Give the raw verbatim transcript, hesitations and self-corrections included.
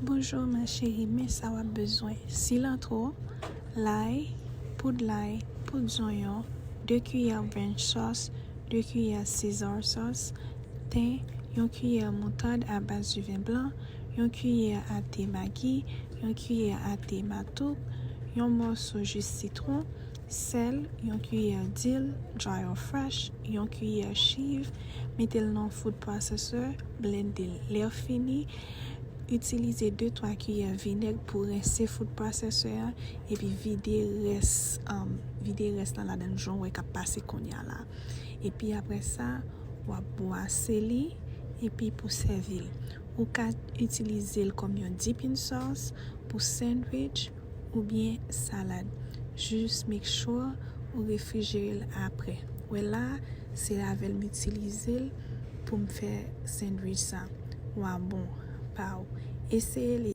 Bonjou ma cheri, men sa w ap bezwen: silantro, lay, poud lay, poud zonyon, de kiyè ranch sauce, de kiyè Caesar sauce, ten, yon kiyè moutad a baz diven blan, yon kiyè a te Maggi, yon kiyè a te matouk, yon mòso ji sitwon, sèl, yon kiyè dil, dry or fresh, yon kiyè chiv, mete l nan food processor, blende l. Lè fini, itilize de twa kiyè vinèg pou rense food processor an, epi vide rès, um, vide rès lan ladan l jan w wè k ap pase kounye a la. Epi apre sa, w ap bwase li, epi pou sèvi l. Ou ka itilize l kòm yon dipping sauce pou sandwich oubyen salad. Just make sure ou refrijere l apre. Wè la, se avè l m itilize l pou m fè sandwich sa. Wa bon pa w. Eseye li.